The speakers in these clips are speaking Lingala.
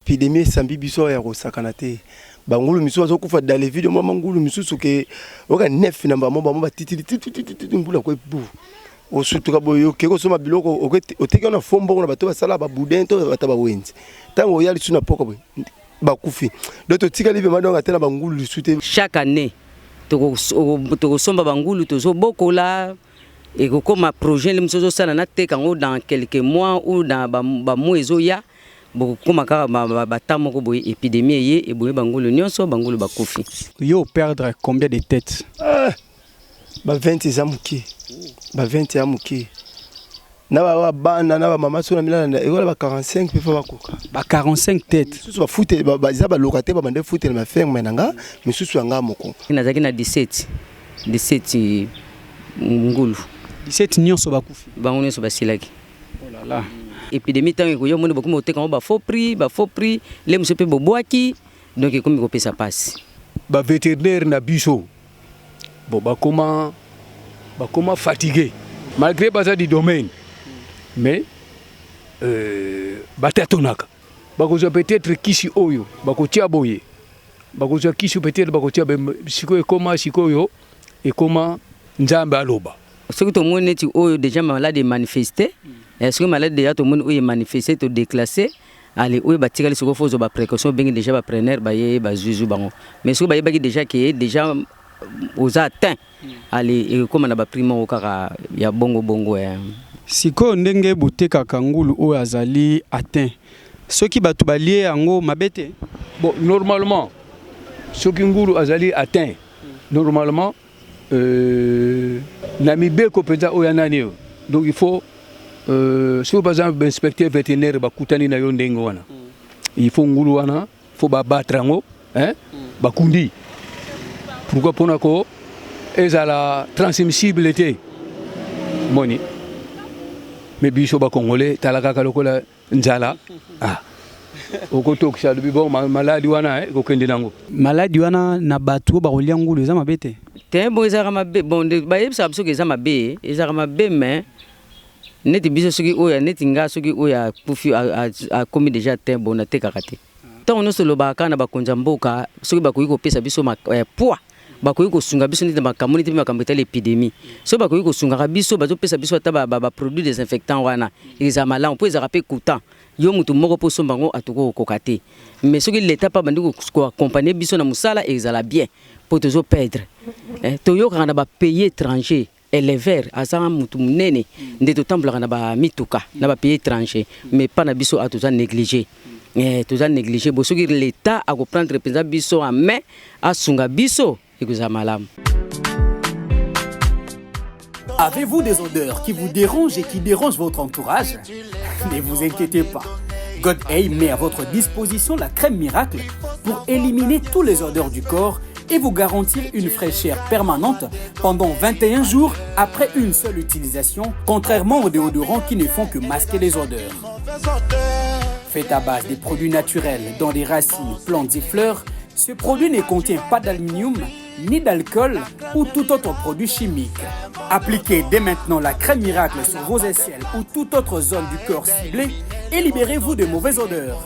Epidemie esambi biso awa ya kosakana te. Ba ngulu misusu bazo kufa dans le vide mwa ngulu misusu ke oka nef na bango bango batitili titititi ngulu akwe bu. Osutuka boye oke kosomba biloko oteki na faux mbongo na bato basala ba boudin to ata ba wenze. Tango oya lisusu na poko boye bakufi. Donc totikali vraiment donc ata na ba ngulu lisusu te. Chaque annee tokosomba ba ngulu tozobokola ekokoma projet nde mosusu ozosala nateka yango dans quelques mois ou dans ba mois ezoya bokokoma kaka ba temps moko boye epidemie eye ebomi ba ngulu nyonso ba ngulu bakufi. Yo perdre combien de tete? Ah, ba 20 eza moke, ba 20 ya moke na ba bana na ba mama so na milanda ekola ba 45 pe fa bakoka ba 45 tete misusu bafute eza ba locataire ba bande futela ma ferme na nga misusu ya nga moko. Nazalaki na 17 17 ngulu. 17 nyonso bakufi? Bango nyonso basilaki. Oh là là. Epidemie ntango ekoya omoni bokomi koteka yango ba faux prix, ba faux prix, le mosusu mpe bobwaki, donc ekomi kopesa pasi. Ba veterinaire na biso bon bakoma bakoma fatigue malgré baza du domaine mais euh, batatonaka bakozwa peut-être kisi oyo bakotia boye bakozwa kisi peut-être bakotia sikoyo ekoma sikoyo ekoma nzambe aloba. Soki tomoni neti oyo dejà malade e manifeste, eh, soki malade dejà tomoni oyo e manifeste to declasser, allez oyo batikali sikoyo faut ozwa ba precaution obengi dejà ba preneur baye bazui bango. Mais soki bayebaki dejà ke dejà oza atteint, allez ekokoma na ba prix moko kaka ya bongo bongo eh. Sikoyo ndenge botekaka ngulu oyo azali atteint, soki batu balie yango mabe te? Bon normalement soki ngulu azali atteint normalement euh, na mibeko mpenza oyo ya nani oyo donc il faut euh, soki baza bainspecteur vétérinaire bakutani na yo ndenge wana il faut ngulu wana faut babattre yango hein? Bakundi pourquoi mpona ko ezala transmissible te moni me biso bacongolais tala kaka lokola Nzala ah okotokisa alobi bon maladi wana eh, ekokende nango. Maladi wana na batu oyo bakolia ngulu eza mabe te? Te bon ezalaka mabe bon bayebisaka biso ke eza mabe ezalaka mabe mais neti biso soki oyo neti nga soki oyo akufi akomi dejà te bon natekaka te. Ntango nyonso tolobaka kaka na bakonzi ya mboka soki bakoki kopesa biso eh, poids bakoki kosunga biso neti na makambo neti mpe makambo etali epidemie soki bakoki kosungaka biso bazopesa biso ata baproduit ba, ba desinfectant wana ezala malamu mpo ezalaka mpe coûtant yo moto moko mpo osomba yango atokoki kokoka te mais soki leta mpe abandi koaccompagne biso na mosala ezala bien mpo tozo perdre eh, toyokaka na bapays étranger Elever aza mutu munene nde totambolaka na ba mituka na ba pays etranger mais pa na biso a toza neglige eh, toza neglige bo soki l'etat ako prendre mpenza biso en main asunga biso ekozala malamu. Avez-vous des odeurs qui vous dérangent et qui dérangent votre entourage Ne vous inquiétez pas. God A met à votre disposition la crème miracle pour éliminer toutes les odeurs du corps et vous garantir une fraîcheur permanente pendant 21 jours après une seule utilisation, contrairement aux déodorants qui ne font que masquer les odeurs. Fait à base des produits naturels dans les racines, plantes et fleurs, ce produit ne contient pas d'aluminium ni d'alcool ou tout autre produit chimique. Appliquez dès maintenant la crème miracle sur vos aisselles ou toute autre zone du corps ciblée et libérez-vous de mauvaises odeurs.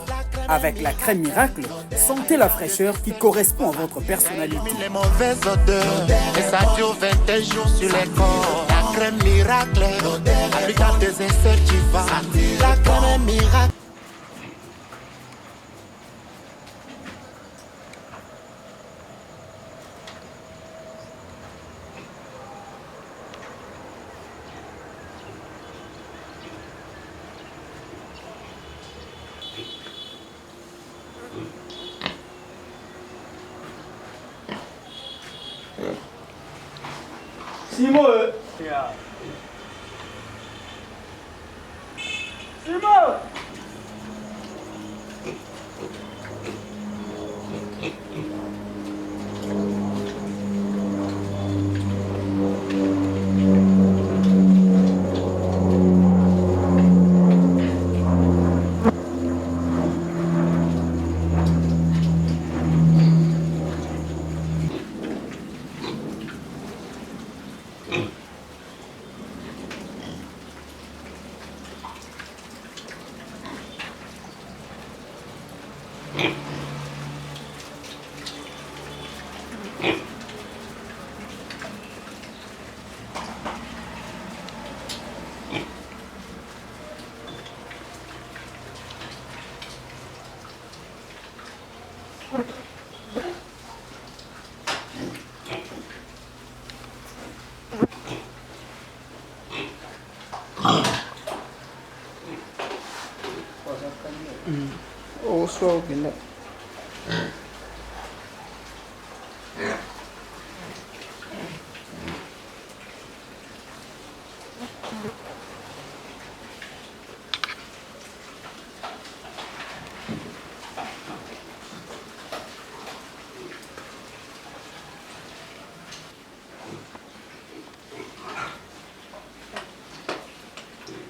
Avec la crème miracle, sentez la fraîcheur qui correspond à votre personnalité. Les mauvaises odeurs, et ça dure 21 jours sur les corps. La crème miracle, applique à tes aisselles, tu vas. La crème miracle. Simon euh. Simon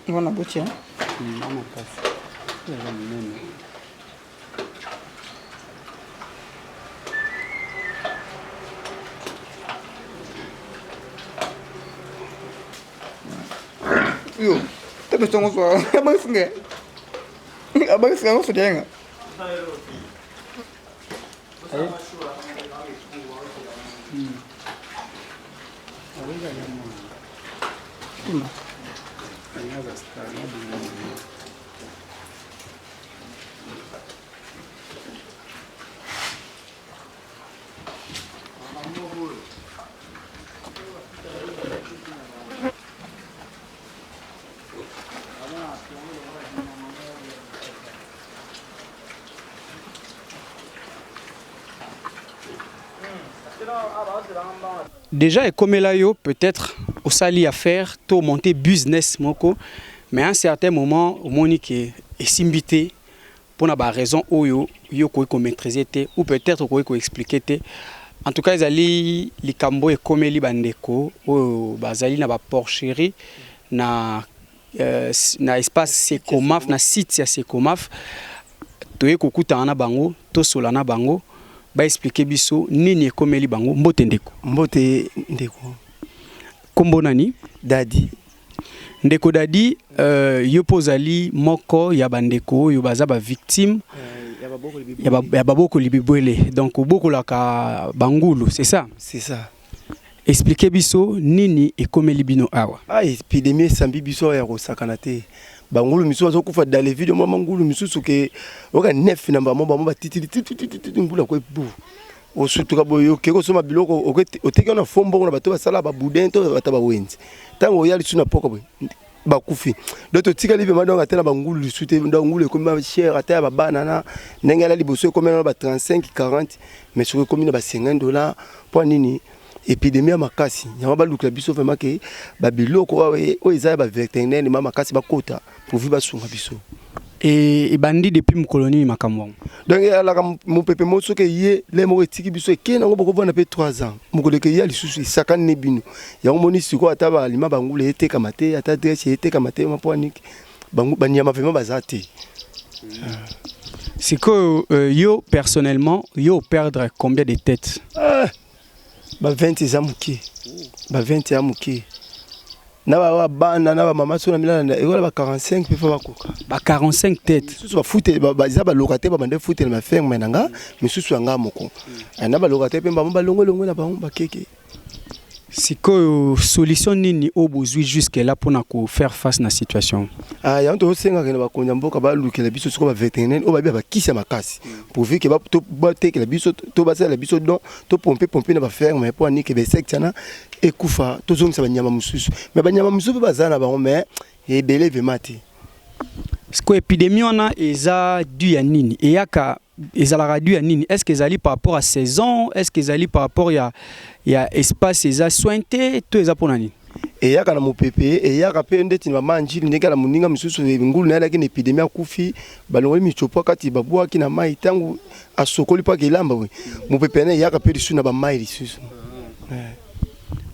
Wana botia yo tabe tongo so abasinga abasinga ngo sodenga. Déjà ekomela yo peut-être osali affaire to monter business moko, mais à un certain moment omoni ke esimbi te mpona baraison oyo yo okoki komaîtriser te ou peut-être okoki koexpliquer te. En tout cas ezali likambo ekomeli bandeko oyo bazali na baporcherie na espace Secomaf, na site ya Secomaf. Toye kokutana na bango, tosola na bango, baexpliquer biso nini ekomeli bango. Mbote ndeko. Mbote ndeko. Kombo nani? Dadi. Ndeko Dadi, yo mpo ozali moko ya bandeko oyo baza bavictime ya babokoli bibwele, donc obokolaka bangulu, c'est ça? C'est ça. Expliquer biso nini ekomeli bino awa. Ah, épidémie esambi biso ya kosakana te. Bangulu misusu bazokufa dans le vide. Mwa mangulu misusu ke oyoka neuf na bango bango batitili titititi, ngulu akwe bu osutuka boye, oke kosomba biloko, oteki na fo mbongo na bato basala baboudin to bato bawenze. Ntango oya lisu na poko boye, bakufi. Donc totikali vraiment, donc ata na bangulu lisu te. Donc ngulu ekomi cher, ata ya babana na ndenge ala liboso ekomi na ba 35 40, mais soki ekomi na ba 50 $, mpo nini? Épidémie ya makasi. Yango balukela biso vraiment ke babiloko oyo eza ya bavétérinaire ma makasi bakota pourvu basunga biso. Ebandi depuis mokolo nini makambo yango? Donc eyalaka mopepe moko, soki eye le moko etiki biso, ekei nango, bokovanda mpe 3 ans, mokolo ekeya lisusu esakani ne bino. Yango moni sikoyo ata balima bangulu etekama te, ata dresse etekama te, mpo aniki banyama vraiment baza te. Sikoyo yo personnellement, yo perdre combien de têtes? Ah, ba 20 eza moke, ba 20 ya moke na bana na bamama so na milala ekola ba 45 mpe fa bakoka. Ba 45 têtes? Misusu bafute, eza balocataire, babanda efutela maferme na nga, misusu ya nga moko na balocataire mpe bango balongolongwe na bango bakeke. Sikoyo solution nini oyo bozwi jusque là mpona kofaire face na situation? Ah, yango tozosengaka na bakonzi ya mboka balukela biso sikoyo bavétérinaire oyo babi bakisi ya makasi, pourvu ke batekela biso to basalela biso don, topompe pompe na baferme mpo anike bainsecte wana ekufa, tozongisa banyama mosusu. Mais banyama mosusu mpe baza na bango, mais ebele vraiment te. Sikoyo épidémie wana eza dû ya nini? Eyaka, ezalaka dû ya nini? Est ce que ezali par rapport à saison? Est ce que ezali par rapport ya espace eza soin te, to eza mpona nini? Eyaka na mopepe, eyaka mpe ndeti na mama Njili, ndenge na moninga mosusu ngulu na ye alaki na épidémie, akufi, balongoli misopo kati, babwaki na mai, ntango asokoli mpo akelamba boye, mopepe wana eyaka mpe lisusu na bamai lisusu.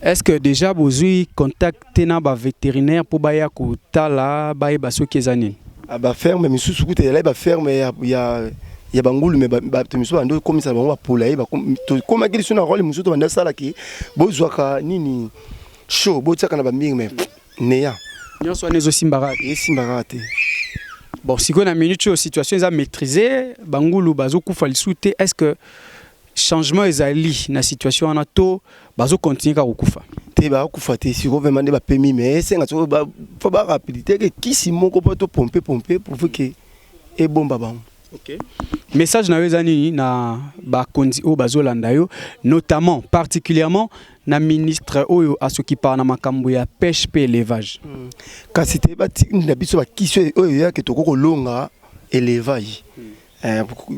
Est ce que déjà bozwi contact te na bavétérinaire mpo baya kotala, bayeba soki eza nini? Ah, baferme misusu kuta ezalaki baferme ya bangulu, me bato misusu bandi okomisa bango bapoulailler. Tokomaki lisusu na role mosusu, tobandi asalaki bozwaka nini chaud, botiaka na bamingi, mais neya. Nyonso wana ezosimbaka? Esimbaka te. Bon, sikoyo na minute oyo situation eza maîtrisée, bangulu bazokufa lisusu te. Est ce que changement ezali na situation wana to bazocontinue kaka kokufa? Te, bakufa te. Sikoyo vraiment nde bapemi, mais esenga soko faut barapidité ke kisi moko mpo topompe pompe pourvu ke ebomba bango. Okay. Message na yo eza nini na bakonzi oyo bazolanda yo, notamment particulièrement na ministre oyo asokipaka na makambo ya pêche mpe élevage? Kasi te, batinda biso bakisi oyo eyake tokoki kolonga élevage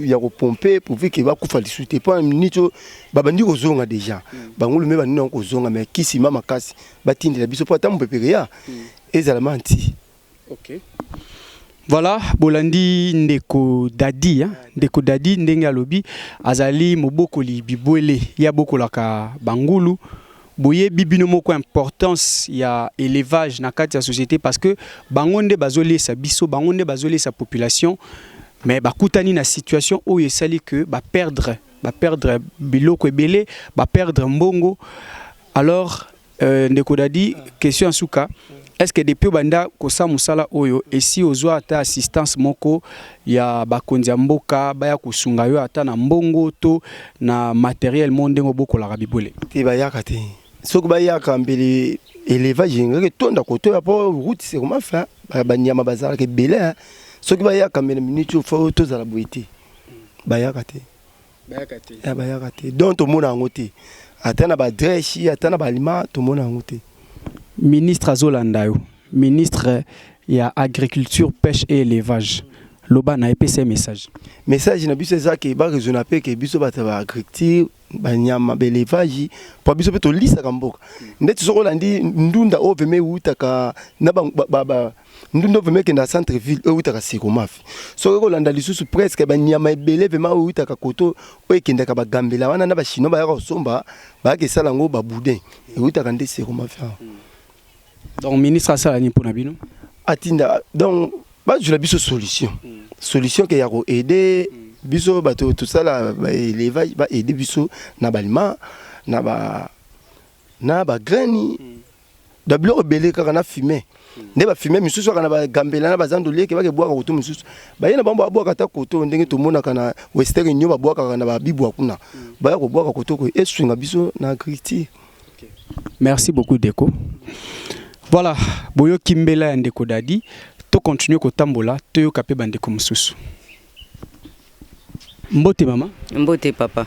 ya kopompe pourvu ke bakufa lisusu te, mpo nini oyo babandi kozonga déjà, bangulu me bandi nango kozonga, mais kisi ma makasi batindela biso mpo ata mopepeke ya ezala ma nti. Okay. Voilà, bolandi ndeko Dadi, hein? Ndeko Dadi ndenge alobi, azali mobokoli bibwele, ya bokolaka bangulu. Boyebi bino moko importance ya élevage na kati ya société, parce que bango nde bazoliesa biso, bango nde bazoliesa population. Mais bakutani na situation oyo esali que baperdre biloko ebele, baperdre mbongo. Alors ndeko Dadi, question ya suka: est ce que depuis obanda kosala mosala oyo, esi ozwa ata assistance moko ya bakonzi ya mboka, baya kosunga yo ata na mbongo to na matériel mo ndenge obokolaka bibwele? Te, bayaka te. Soki bayaka, mbele élevage engaki etonda kotoya, mpo route c'est comment faire, banyama bazalaka ebele. Soki bayaka, mbele minute oyo faut tozala boye te. Bayaka te. Bayaka te. Bayaka te, donc tomona yango te, ata na badrèche, ata na balima, tomona yango te. Ministre azolanda yo, ministre ya Agriculture, Pêche et Élevage, loba na epesa message. Message na biso eza ke baraisonner mpe ke biso bato ya baagriculture, banyama, baélevage, mpo biso mpe tolisaka mboka. Ndeti soki olandi ndunda oyo vraiment eutaka na ndunda oyo vraiment ekendaka centre ville, oyo eutaka Sekomafi. Soki kolanda lisusu, presque banyama ebele vraiment oyo eutaka koto, oyo ekendaka bagambela wana na bachinois, bayaka kosomba, bayaka esala yango baboudin, eutaka nde Sekomafi awa. Donc ministre asala nini mpona bino? Atinda, donc bazwela biso solution, solution ke ya koaider biso bato tosala baélevage, baaider biso na balima, na bagraine, da biloko ebele kaka na fumier. Nde bafumier misusu kaka na bagambela na bazando lieke, bakebwaka koto mosusu, baye na bango babwaka ata koto, ndenge tomonaka na Western Union babwakaka na babibwa kuna, baya kobwaka koto koyo eswinga biso na agriculture. Merci beaucoup, ndeko. Voilà, boyoki mbela ya ndeko Dadi. Tocontinue kotambola, toyoka mpe bandeko mosusu. Mbote, mama. Mbote, papa.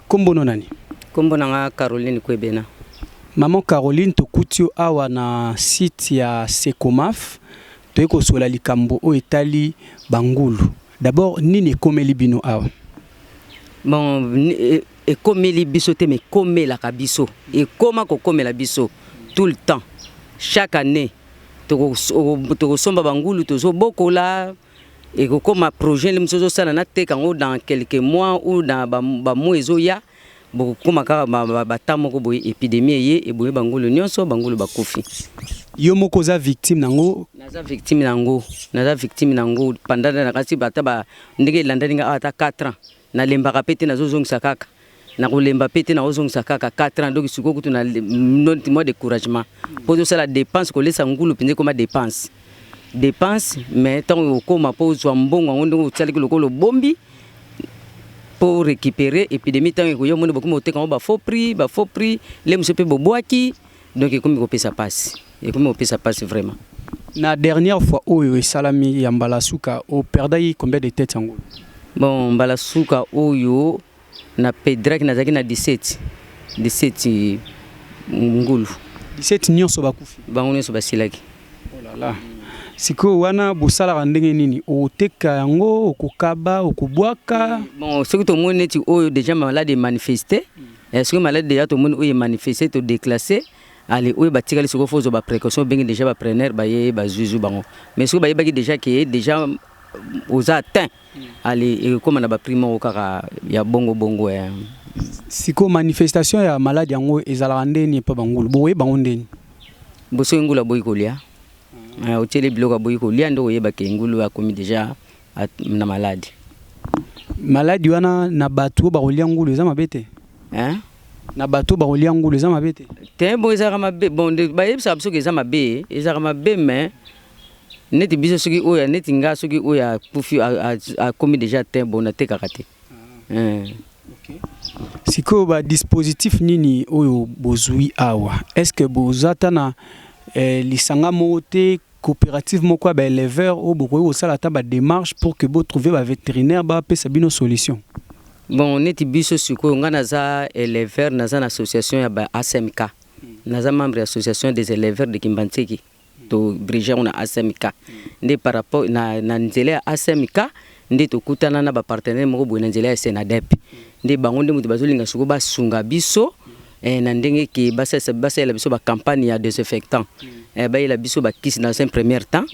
Kombo no nani? Kombo na nga Caroline Kwebena. Maman Caroline, tokuti yo awa na site ya Secomaf, toyei kosola likambo oyo etali bangulu. D'abord, nini ekomeli bino awa? Bon, ekomeli biso te, mais ekomelaka biso, ekoma kokomela biso tout le temps, chaque année. Tokosomba bangulu, tozobokola, ekokoma projet nde mosusu ozosala, nateka yango dans quelques mois ou dans bamois ezoya. Bokokóma kaka bata moko boye, épidémie eye, eboye bangulu nyonso, bangulu bakufi. Yo moko oza victime nango? Naza victime nango, naza victime nango pendant na kasi ata ndenge elandani nga awa ata 4 ans. Nalembaka mpe te, nazozongisa kaka, nakolemba mpe te, nakozongisa kaka 4 ans. Donc sikoyo kutu na mwa découragement, mpo tozosala dépense, kolesa ngulu mpenza ekoma dépense, dépense. Mais ntango okóma mpo ozwa mbongo yango, ndenge osalaki lokola obombi mpo récupérer, épidémie ntango ekoya, omoni bokomi koteka yango bafaux prix, bafaux prix le mosusu mpe bobwaki. Donc ekomi kopesa mpasi, ekomi kopesa mpasi vraiment. Na dernière fois oyo esalami ya mbala suka, operdaki combien de tête yango? Bon, mbala suka oyo na perdraki, nazalaki na 17, 17 ngulu. 17 nyonso bakufi? Bango nyonso basilaki. Oh là là. Sikoyo wana bosalaka ndenge nini? Oteka yango, okokaba, okobwaka? Bon, soki tomoni neti oyo déjà malade emanifeste, soki malade déjà tomoni oyo emanifeste, todéclasse. Ale, oyo batikali sikoyo, faut ozwa baprécaution, obengi déjà bapreneur, baye bazwizwi bango. Mais soki bayebaki déjà ke déjà oza atteint, ale, ekóma na baprix moko kaka ya bongo bongo ya. Sikoyo manifestation ya maladi yango ezalaka ndeni epa bangulu? Bokoyeba yango ndeni? Bo soki ngulu aboyi kolia, otieli biloko, aboyi kolia, nde oyebaka ngulu akomi déjà na maladi. Maladi wana, na bato oyo bakolia ngulu, eza mabe te? Hein? Na bato oyo bakolia ngulu, eza mabe te? Te, bon, ezalaka mabe. Bon, bayebisaka biso ke eza mabe, ezalaka mabe, mais Neti biso soki oyo neti nga soki oyo akufi akomi deja te, bon, natekaka te. Sikoyo badispositif nini oyo bozwi awa? Est ce que boza ata na lisanga moko te, coopérative moko ya baéleveur oyo bokoki kosala ata badémarche pour que botrouve bavétérinaire bapesa bino solution? Bon, neti biso sikoyo, nga naza éleveur, naza na association ya ba ASMK, naza membre ya Association des éleveurs de Kimbanseke. Tobrige yango na ASMK nde par rapport na nzela ya ASMK nde tokutana na bapartenaire moko boye na nzela ya SENADEP. Nde bango nde moto bazolinga sikoyo basunga biso na ndenge ke basalela biso bacampagne ya désinfectant, bayela biso bakisi dans un premier temps.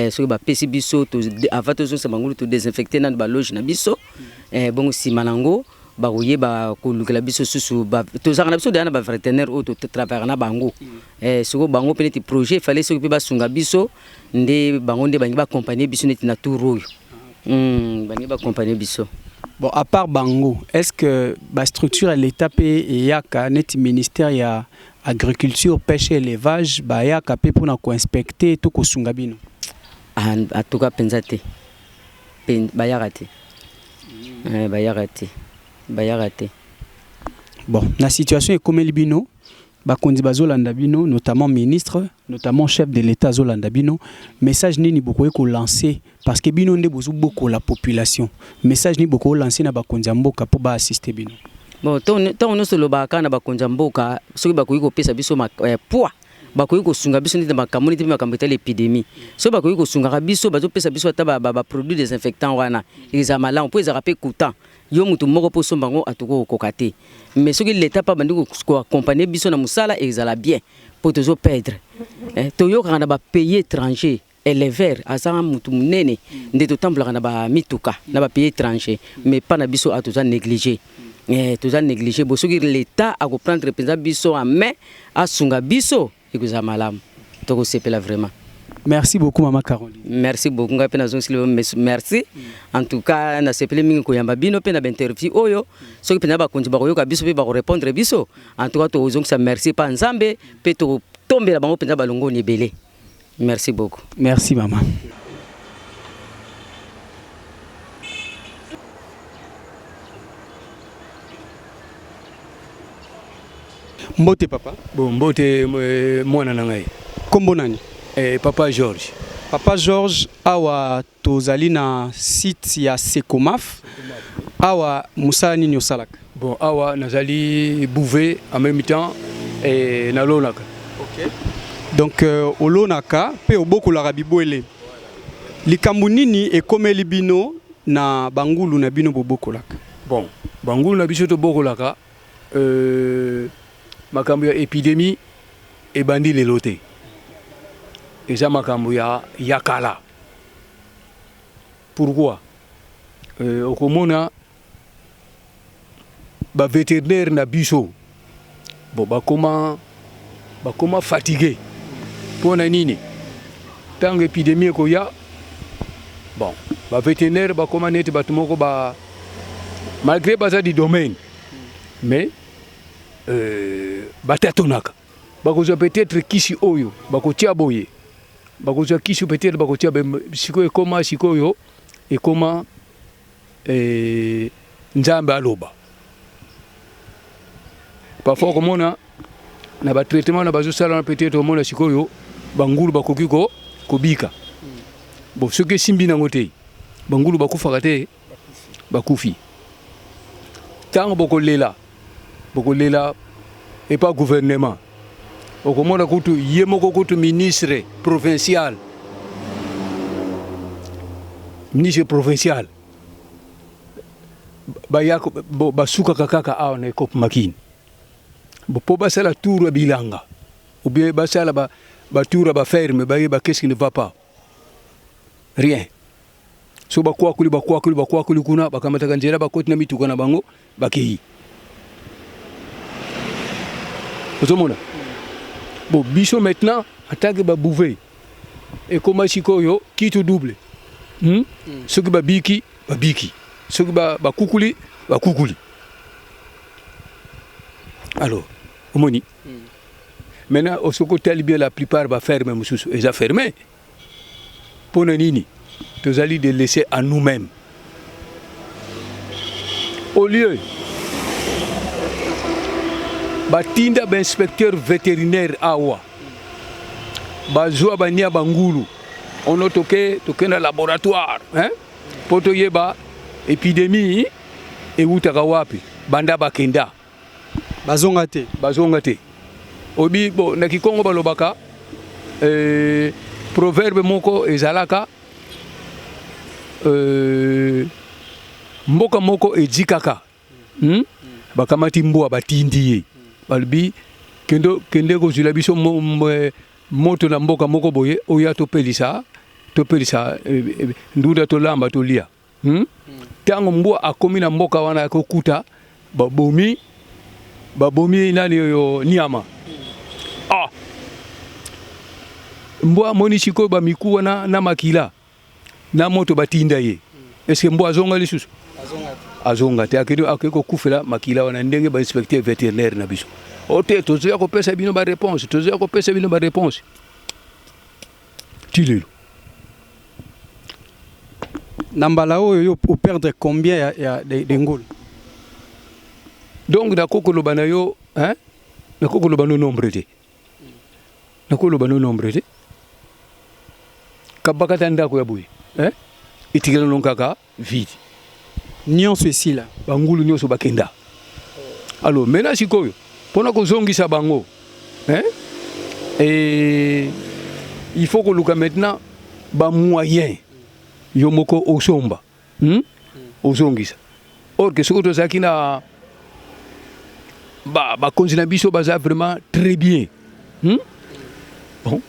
Soki bapesi biso, avant tozongisa bangulu, todésinfecte nano baloge na biso. Bongo nsima nango bakoyeba kolukela biso susu. Tozalaka na biso deya na bavétérinaire oyo totravaillaka na bango. Sikoyo bango mpe neti projet efale soki mpe basunga biso nde bango nde balingi baaccompagne biso neti na tour oyo, balingi baaccompagne biso. Bon, à part bango, est ce que bastructure ya l'État mpe eyaka, neti ministère ya Agriculture, Pêche et Élevage, bayaka mpe mpona koinspecte to kosunga bino? En tout cas mpenza te, bayaka te, bayaka te, bayaka te. Bon, na situation ekomeli bino, bakonzi bazolanda bino, notamment ministre, notamment chef de l'État azolanda bino, message nini bokoki kolancer? Parce que bino nde bozobokola population. Message nini bokoki kolancer na bakonzi ya mboka mpo baassiste bino? Bon, ntango nyonso olobaka kaka na bakonzi ya mboka, soki bakoki kopesa biso poids, bakoki kosunga biso neti makambo neti mpe makambo etali épidémie, soki bakoki kosungaka biso, bazopesa biso ata baproduit désinfectant wana, ezala malamu, mpo ezalaka mpe coûtant. Yo motu moko mpo osomba yango atuka kokoka te. Mais soki l'État mpe abandi koaccompagne biso na mosala, ezala bien, mpo tozoperdre. Toyokaka na bapays étranger, éleveur aza motu monene nde totambolaka na bamituka na bapays étranger, mais mpa na biso a toza négligé, toza négligé. Bo soki l'État akoprendre mpenza biso en main, asunga biso, ekozala malamu, tokosepela vraiment. Merci beaucoup, mama Caroline. Merci beaucoup. Ngai mpe nazongisili merci. En tout cas nasepeli mingi koyamba bino mpe na bainterview oyo. Soki mpenza bakonzi bakoyoka biso mpe bakorépondre biso, en tout cas tokozongisa merci mpa Nzambe mpe tokotombela bango mpenza balongoni ebele. Merci beaucoup. Merci, mama. Mbote, papa. Bon, mbote, mwana na ngai. Kombo nani? Papa George. Papa George, awa tozali na site ya Secomaf. Awa mosala nini osalaka? Bon, awa nazali bouvier, en même temps nalonaka. Okay. Donc olonaka mpe obokolaka bibwele. Likambo nini ekomeli bino na bangulu na bino bobokolaka? Bon, bangulu na biso tobokolaka, makambo ya épidémie ebandi lelo te, eza makambo ya kala. Pourquoi? Okomona bavétérinaire na biso, bon, bakoma fatigué. Mpo na nini? Ntango épidémie ekoya, bon, bavétérinaire bakoma neti bato moko ba malgré baza du domaine, mais batatonaka. Bakozwa peut-être kisi oyo bakotia boye, bakozwa kisi peut-être bakotia. Sikoyo ekoma, sikoyo ekoma Nzambe aloba. Parfois okomona na batraitement na bazosala wana, peut-être omona sikoyo bangulu bakoki kobika. Bon, soki esimbi nango te, bangulu bakufaka te, bakufi. Ntango bokolela, bokolela epa gouvernement, okomona kutu ye moko kutu ministre provincial, ministre provincial baya basukaka kaka awa na ekope makini mpo basala tour ya bilanga ou bien basala batour ya baferme, bayeba qu'est-ce qui ne va pas. Rien. So bakwakuli, bakwakuli, bakwakuli kuna, bakamataka nzela, bakoti na mituka na bango, bakei. Ozomona, bon, biso maintenant en tant que babouvier, ekoma sikoyo quitte double, Soki babiki, babiki, soki bakukuli, bakukuli. Alors omoni, maintenant soki otali bien, la plupart baferme mosusu eza fermé. Mpo na nini tozali de laisser à nous-mêmes au lieu batinda bainspecteur vétérinaire awa bazwa bania bangulu ono toke toke na laboratoire hein? mpo toyeba epidemie ewutaka wapi banda bakenda Bazonga te. Bazonga te. Obi bon na kikongo balobaka euh, proverbe moko ezalaka euh, mboka moko ejikaka hmm? Bakamati mbwa batindi ye balobi kende, kende kozwila biso mo, mo, eh, moto na mboka moko boye oya topelisa topelisa eh, eh, ndunda tolamba tolia. Tango mbwa akomi na mboka wana akokuta babomi babomi nani oyo niama. Ah! Mbwa amoni sikoyo ba mikuwa na, na makila na moto batinda ye. Est-ce que mbwa azonga lisusu? Azonga te, akende akei kokufela makila wana ndenge ba inspecteur vétérinaire na biso. O te, tozoya kopesa bino ba réponse, tozoya kopesa bino ba réponse. Ti lelo. Na mbala oyo yo o perdre combien ya, ya de, de ngulu? Donc nakoki koloba na yo hein? Nakoki koloba no nombre te. Nakoki koloba no nombre te. Kabakata ndako ya boye hein? Etikela no kaka vide. Nyonso esila. Bangulu nyonso bakenda. Alors maintenant sikoyo pona kozongisa bango hein? Et il faut koluka maintenant ba moyen yo moko osomba hmm? Ozongisa. Or que soki tozalaki na ba bakonzi na biso baza vraiment très bien Bon,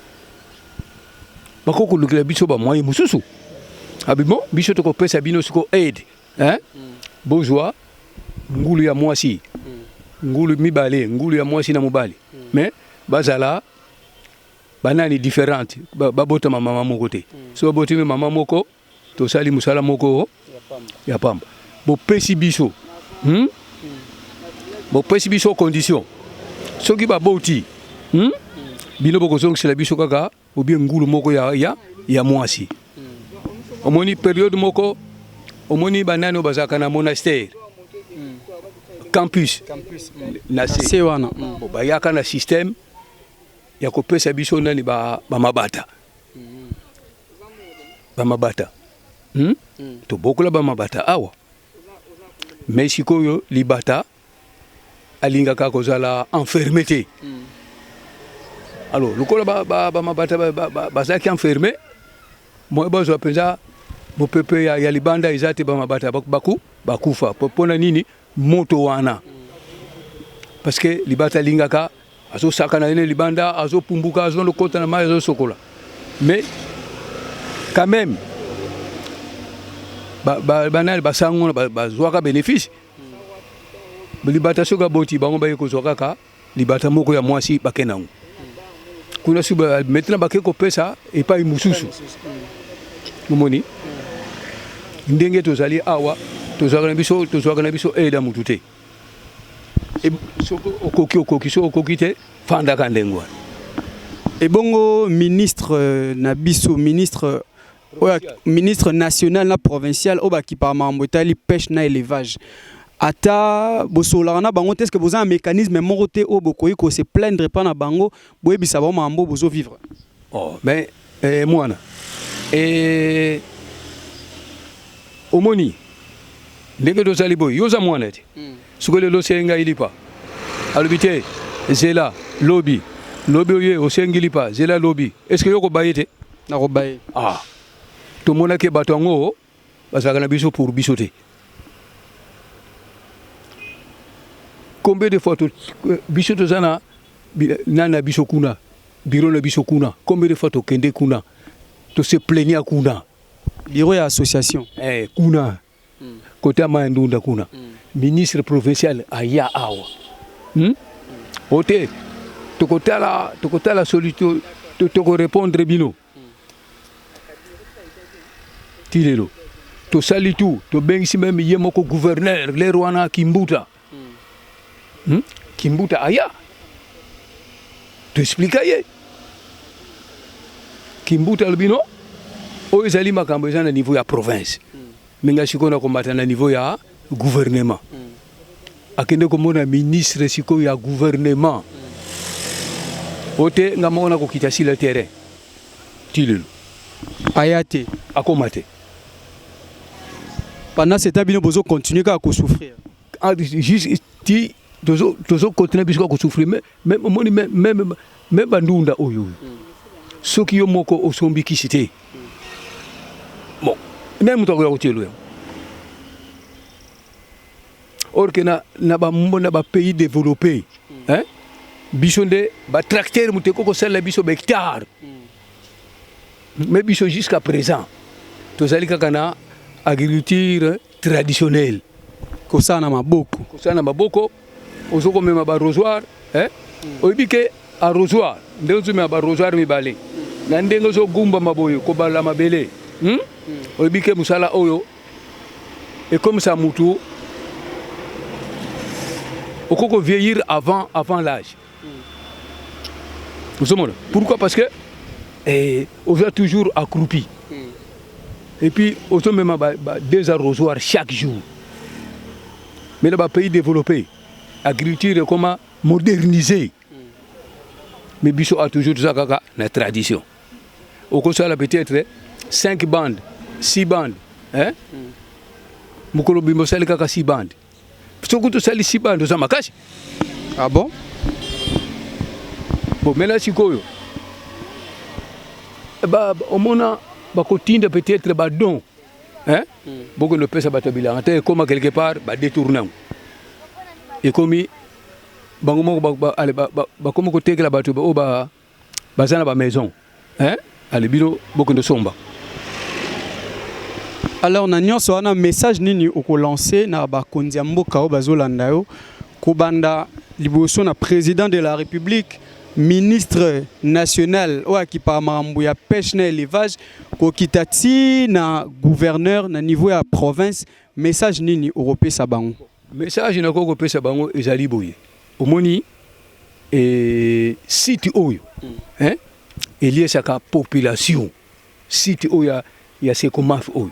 bakoki kolukela biso ba moyen mosusu abi bon biso tokopesa bino siko aide hein? Bozwa ngulu ya mwasi ngulu mibale ngulu ya mwasi na mobali mais bazala banani différente babotama mama moko te. So babotami mama moko tosali mosala moko ya pamba. Bopesi biso Bopesi biso condition soki baboti Bino bokozongisela biso kaka obie ngulu moko ya, ya, ya mwasi. Omoni periode moko omoni banani oyo bazalaka na monastère campus na se wana bon, bayaka na système ya kopesa biso nani bamabata ba bamabata Tobokola bamabata awa mais sikoyo libata alingaka kozala enfermé te. Alors lokola bamabata bazalaki enfermé moye bazwa mpenza mopepe ya, ya libanda eza te bamabata baku bakufa mpona nini moto wana parce que libata alingaka azosakana ye na libanda azopumbuka azolokota na mai azosokola mais quand même banani basango wana bazwaka bénéfice libata soki aboti bango baye kozwa kaka libata moko ya mwasi bake nango kuna su maintenant bake kopesa epai mosusu. Omoni ndenge tozali awa tozwaka na biso aide ya mutu te. Soki okoki okoki soki okoki te fandaka ndenge wana. Ebongo ministre na biso ministre oyo ministre national na provincial oyo bakipaka makambo etali pêche na élevage ata bosololaka na bango te? Est-ce que boza na mécanisme moko te oyo bokoki ko se plaindre mpa na bango boyebisa bango makambo bozo vivre? Oh, mais eh, mwana eh, omoni ndenge tozali boye yo oza mwana te. Soki lelo osengi ngai lipa alobi te zela lobi lobi oye osengi lipa zela lobi est ce que yo kobaye te? Nakobaye. Ah, tomonaki bato yango bazalaka na biso pour biso te. Combien de fois to, biso toza na nani na biso kuna bureau na biso kuna combien de fois tokende kuna tose plaignant kuna? Bureau ya association. Eh, kuna kote ya mai ya ndunda kuna. Ministre provincial aya awa Ote tokotala tokotala solution tokorépondre bino ti lelo tosali tout tobengisi même ye moko gouverneur lere wana Kimbuta. Kimbuta aya toexplika ye Kimbuta alobi no. Oyo ezali makambo eza na niveau ya province. Mais nga sikoyo nakomata na niveau ya gouvernement. Akende komona ministre sikoyo ya gouvernement. Ote nga moko nakokita sur le terrain. Ti lelo. Aya te. Akoma te. Pendant ce temps bino bozo continuer kaka ko souffrir. Ah, juste ti tozo tozo continuer biso kaka ko souffrir mais mais omoni même même même bandunda oyo soki yo moko osombi kisi te bon nani moto akoya kotielo yango or que na na ba na ba pays développé hein biso nde ba tracteur moto ekoki kosalela biso ba hectare mais biso jusqu'à présent tozali kaka na agriculture traditionnelle. Kosala na maboko. Kosala na maboko, ozo komema ba arrosoir, eh? Oyebi ke arrosoir, ndenge ozomema ba arrosoir mibale, na ndenge ozogumbama boye kobala mabele, Oyebi ke mosala oyo ekomisa mutu okoki ko vieillir avant avant l'âge. Ozomona? Pourquoi? Parce que eh, oza toujours accroupi. Et puis ozomema ba, ba deux arrosoirs chaque jour. Mais na ba pays développés, agriculture ekoma modernisée. Mais biso a toujours toza kaka na tradition. Okosala peut-être 5 bandes, 6 bandes, hein? Mokolo bimba osali kaka 6 bandes. Soki tosali 6 bandes oza makasi. Ah bon? Bon, maintenant sikoyo ba omona bakotinda peut-être ba don hein? Bokende opesa bato ya bilanga te ekoma quelque part ba détourne yango ekomi bango moko bakomi kotekela bato oyo baza na ba maison hein? Ale bino bokende somba. Alors na nyonso wana message nini okolancer na bakonzi ya mboka oyo bazolanda yo, kobanda liboso na président de la République, ministre national oyo akipaka makambo ya pêche na élevage, kokita ti na gouverneur na niveau ya province, message nini okopesa bango? Message nakoki kopesa bango ezali boye, omoni e, site oyo hein, eliesaka population, site oyo ya, ya Sekomaf oyo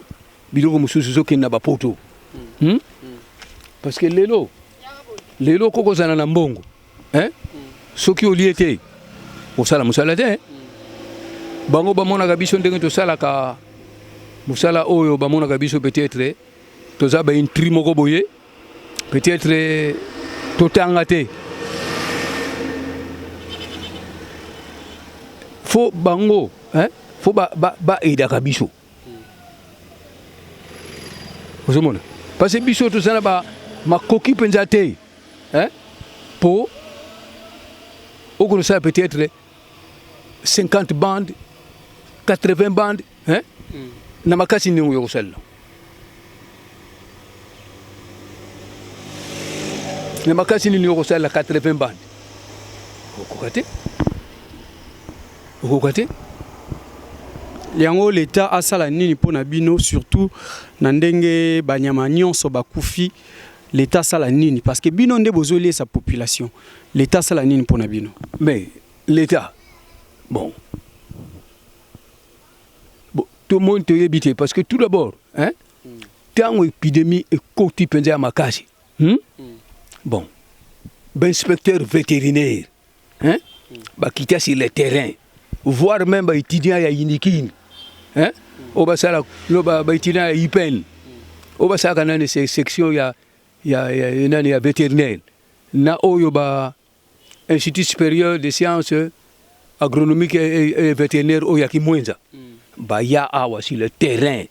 biloko mosusu ezokende na bapoto, Parce que lelo lelo okoki kozala na mbongo, hein? Soki olie te osala mosala te. Bango bamonaka biso ndenge tosalaka mosala oyo, bamonaka biso peut-être toza ba intri moko boye, peut-être totanga te. Faut bango, hein? Faut ba ba ba aidaka biso. Ozomona? Parce que biso toza na ba makoki mpenza te, hein? Po okosala peut-être 50 bandes, 80 bandes, hein? Na makasi ndenge oyo kosalela. Na makasi nini okosalela 80 bandes? Okoka te. Okoka te. Yango l'État asala nini mpona bino, surtout na ndenge banyama nyonso bakufi? L'État asala nini? Parce que bino nde bozoliesa population. L'État asala nini mpona bino? Mais l'État, bon, bon tout le monde toyebi te, parce que tout d'abord, hein, ntango épidémie ekoti mpenza ya makasi, Bon, bainspecteur vétérinaire, hein, bakita sur le terrain, voire même baétudiant ya Unikin, hein, oyo basala no baétudiant ya IPN oyo basalaka nani section ya, ya, ya, nani ya vétérinaire na oyo ba Institut supérieur de sciences agronomiques et vétérinaire oyo ya Kimwenza, baya awa sur le terrain,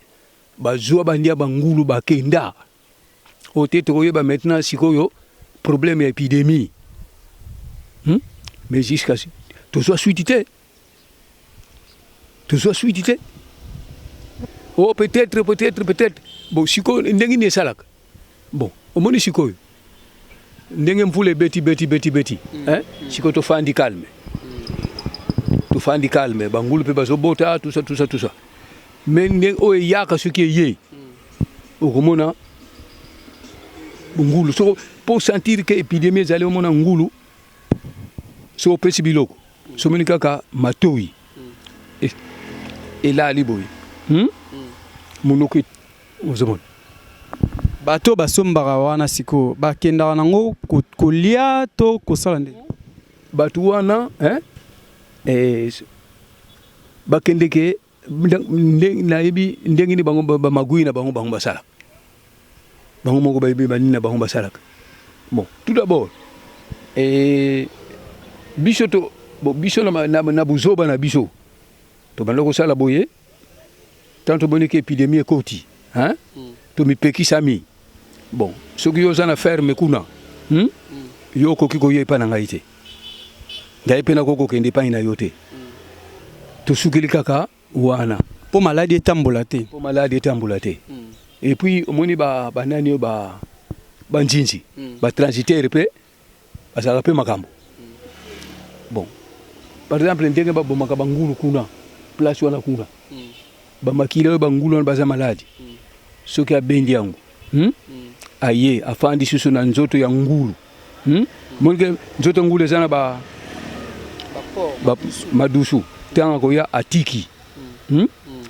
bazwa bandia bangulu bakenda oyo te. Tokoyeba maintenant sikoyo problème ya épidémie, Mais jusqu'à tozwa suite te, tozwa suite te. Oh, peut-être, peut-être, peut-être. Bon, sikoyo ndenge nini esalaka? Bon, omoni sikoyo ndenge mvula ebeti beti beti beti, hein? Sikoyo tofandi calme, tofandi calme, bangulu mpe bazobota, tout ça, tout ça, tout ça. Mais ndenge oyo eyaka, soki eye, okomona ngulu soko po sentir ke épidémie ezali, omona ngulu soki opesi biloko, somoni kaka matoi elali boye. Monoko ozomona. Bato basombaka wana sikoyo bakendaka nango kolia to kosala ndenge? Bato wana, hein, bakendeke, nayebi ndenge nini bango bamagui na bango, bango basalaka, bango moko bayebi banini na bango basalaka. Bon, tout d'abord, biso to, bon, biso na buzoba na biso, tobanda kosala boye. Tant tomoniki épidémie ekoti, hein, tomipekisami. Bon, soki yo oza na ferme kuna, Yo okoki koya epai na ngai te, ngai mpe nakoki kokende epai na yo te. Tosukeli kaka wana. Mpo maladi etambola te. Mpo maladi etambola te. Et puis omoni banani oyo, banzinzi, batransitaire mpe bazalaka mpe makambo. Bon, par exemple ndenge babomaka bangulu kuna, place wana kuna, bamakila oyo bangulu wana baza maladi, soki abendi yango, Aye afandi susu na nzoto ya ngulu, Monike nzoto ya ngulu eza na ba madusu. Ntango akoya atiki,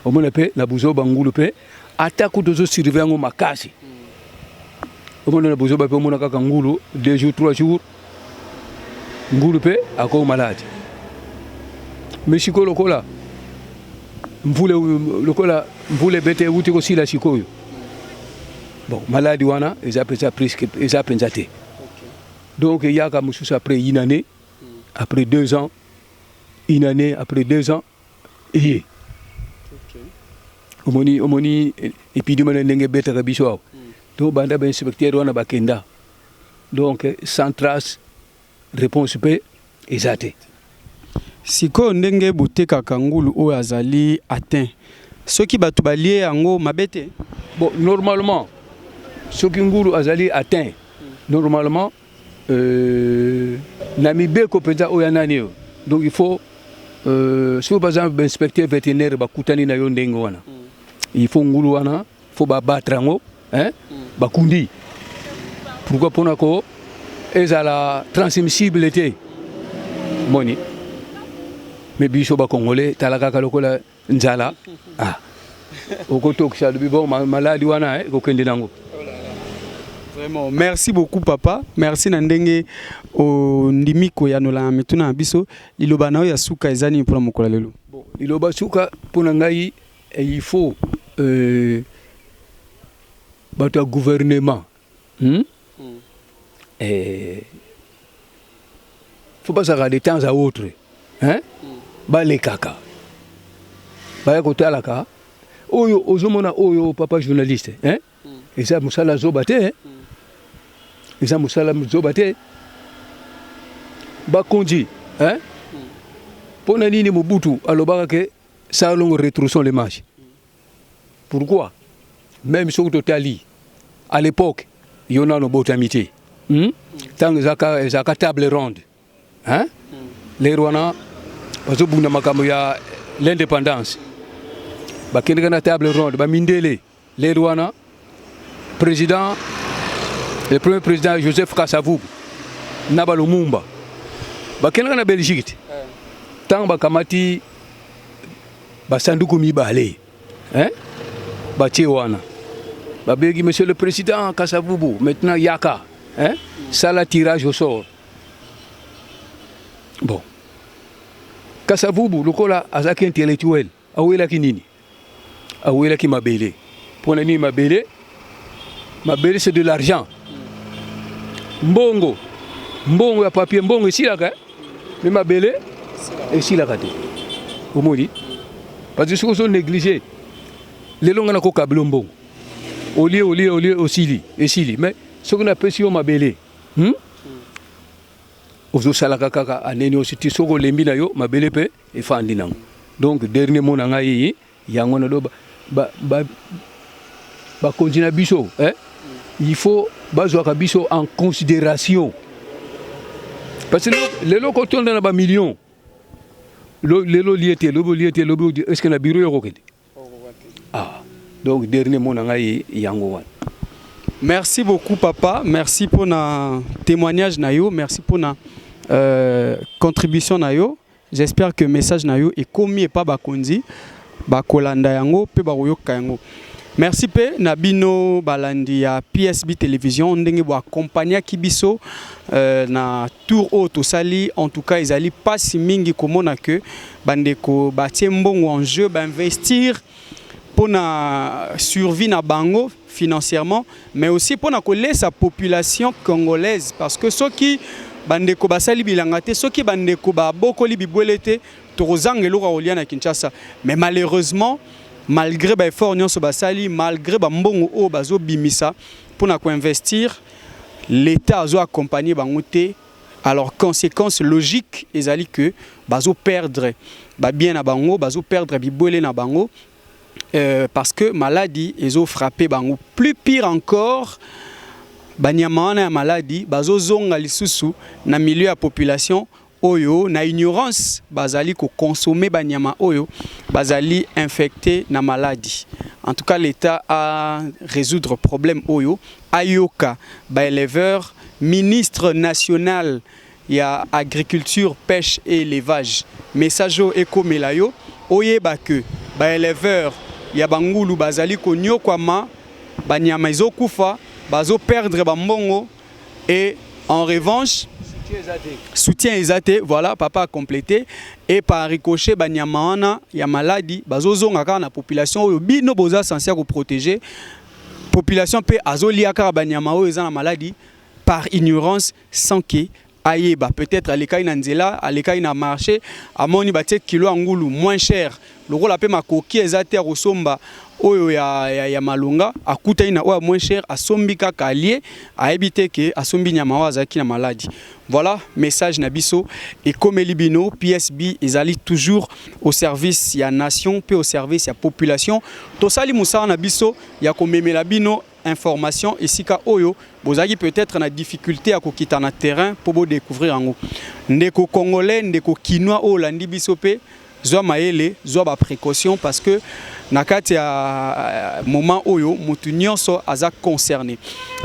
Omona mpe na buzoba ngulu mpe ata kutu ozosurveiller yango makasi, omona na buzoba mpe omona kaka ngulu 2 jours, 3 jours, ngulu mpe akoma malade. Mais sikoyo lokola mvula, lokola mvula ebete euti kosila sikoyo, bon, maladi wana eza mpenza presque eza mpenza te. Donc eyaka mosusu après une année, après 2 ans, une année après 2 ans eye. Omoni épidémie na ndenge ebetaka biso awa. Donc banda bainspecteur wana bakenda, donc sans trace, réponse mpe eza te. Sikoyo ndenge botekaka ngulu oyo azali atteint, soki bato balie yango, mabe te? Bon, normalement soki ngulu azali atteint, normalement, na mibeko mpenza oyo ya nani oyo, donc il faut, soki baza bainspecteur vétérinaire bakutani na yo ndenge wana, il faut ngulu wana faut babattre yango, hein? Bakundi. Pourquoi? Mpona ko ezala transmissible te. Moni, mais biso bacongolais, tala kaka lokola nzala, ah. Okotokisa, alobi bon, maladi wana ekokende nango. Vraiment, merci beaucoup papa. Merci na ndenge ondimi koyanola na mituna na biso. Liloba na yo ya suka eza nini mpona mokolo ya lelo? Bon, liloba suka mpona ngai, il faut bato ya gouvernement, Faut bazalaka de temps à autre, hein? Balekaka, baya kotalaka oyo ozomona oyo, papa journaliste, hein? Eza mosala zoba te, hein? Eza mosala zoba te. Bakonzi, hein? Mpo na nini Mobutu alobaka ke salongo retroussons les manches? Pourquoi? Même soki totali à l'époque, yo nano obotami te, Ntango ezalaka table ronde, hein? Lero wana bazobunda makambo ya l'indépendance, bakendeka na table ronde bamindele. Lero wana président, le premier président Joseph Kasavubu na balumumba bakendeka na Belgique te. Ntango bakamati basanduku mibale, hein? Batie wana, babengi monsieur le président Kasavubu: maintenant yaka, hein? Sala tirage au sort. Bon, Kasavubu lokola azalaki intellectuel, awelaki nini? Awelaki mabele. Mpona nini mabele? Mabele, c'est de l'argent, mbongo, mbongo ya papier. Mbongo esilaka, mais mabele esilaka te. Omoni, parce que soki ozo néglige lelo, ngai nakokabela mbongo, olie, olie, olie, osili, esili. Mais soki napesi yo mabele, Ozosalaka kaka aneni osi ti soki olembi na yo, mabele mpe efandi nango. Donc dernier mot na ngai yango na do, bakonzi na biso, eh? Il faut bazwaka biso en considération, parce que lelo kotonda na bamillion, lelo lie te, lobi olie te, lobi, est ce que na bureau yo kokende? Ah, donc dernier mot na ngai yango wana. Merci beaucoup papa, merci pour na témoignage na yo, merci pour na contribution na yo. J'espère que message na yo ekomi epa bakonzi. Bakolanda yango mpe bakoyoka yango. Merci mpe na bino balandi ya PSB Television ndenge boaccompagnaki biso na tour oyo tosali. En tout cas, ezali mpasi mingi komona ke bandeko batie mbongo en jeu, bainvestir mpona survie na bango financièrement, mais aussi mpona kolesa population congolaise, parce que soki bandeko basali bilanga te, soki bandeko babokoli bibwele te, tokozanga eloko ya kolia na Kinshasa. Mais malheureusement, malgré baeffort nyonso basali, malgré bambongo oyo bazobimisa mpona koinvestir, l'État azo accompagner bango te. Alors, conséquence logique ezali que bazoperdre babien na bango, bazoperdre bibwele na bango, parce que maladie ezofrappe bango. Plus pire encore, banyama wana ya maladie bazozonga lisusu na milieu ya population oyo na ignorance bazali koconsommer banyama oyo bazali infecté na maladie. En tout cas, l'État a résoudre problème oyo, ayoka baéleveur. Ministre national ya Agriculture, Pêche et Élevage, message oyo ekomela yo, oyeba ke baéleveur ya bangulu bazali konyokwama, banyama ezokufa, bazoperdre bambongo et en revanche soutien eza te. Voilà, papa a complété. Et par ricochet, banyama wana ya maladie bazozonga kaka na population oyo bino boza censé koprotéger. Population mpe azolia kaka banyama oyo eza na maladie par ignorance, sans ke ayeba. Peut-être alekaki na nzela, alekaki na marché, amoni batie kilo ya ngulu moins cher, lokola mpe makoki eza te ya kosomba oyo ya malonga, akutani na oyo ya moins cher, asombi kaka, alie, ayebi te ke asombi nyama oyo azalaki na maladie. Voilà, message na biso ekomeli bino. PSB ezali toujours au service ya nation mpe au service ya population. Tosali mosala na biso ya komemela bino information esika oyo bozalaki peut-être na difficulté ya kokita na terrain mpo bodécouvrir yango. Ndeko congolais, ndeko kinois oyo olandi biso mpe, zwa mayele, zwa baprécaution, parce que na kati ya moment oyo motu nyonso aza concerné.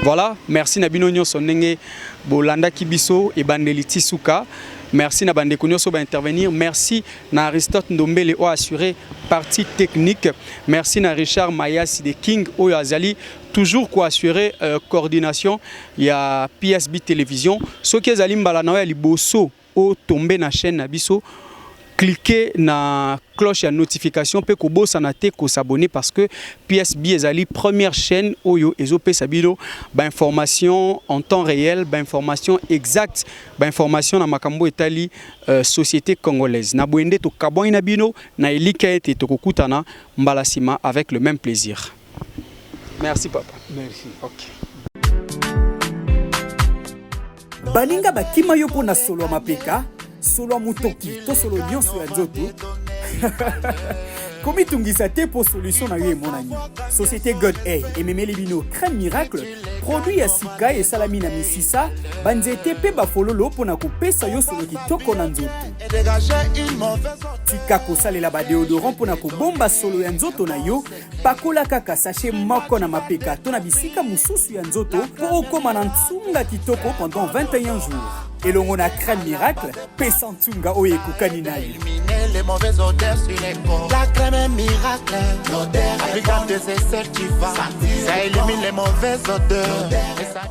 Voilà, merci na bino nyonso ndenge bolandaki biso ebandeli ti suka. Merci na bandeko nyonso baintervenir. Merci na Aristote Ndombele oyo assuré partie technique. Merci na Richard Mayasi de King oyo azali toujours koassurer coordination ya PSB Télévision. Soki ezali mbala na oyo ya liboso otombe na chaîne na biso, cliquez na cloche ya notification mpe kobosana te kos'abonner, parce que PSB ezali première chaîne oyo ezopesa bino bainformation en temps réel, bainformation exacte, bainformation na makambo etali société congolaise. Na boye nde tokabwani na bino na elika ete tokokutana mbala nsima avec le même plaisir. Merci papa. Merci. Ok. Baninga bakima yo mpo na solo ya mapeka, solo ya motoki to solo nyonso ya nzoto, komitungisa te mpo solution na yo emonani. Société God A ememeli bino crème miracle, produit ya sika esalami na misisa, banzete mpe bafololo mpo na kopesa yo solo kitoko na nzoto. Tika kosalela badéodorant mpo na kobomba solo ya nzoto na yo. Pakola kaka sachet moko na mapeka to na bisika mosusu ya nzoto mpo okóma na ntunga kitoko pendant 21 jours. Elongo na crème miracle, pesa ntunga oyo ekokani na yo. Éliminer les mauvaises odeurs sur les corps. La crème miracle, l'odeur applicable de ces certificats, ça élimine les mauvaises odeurs. Et ça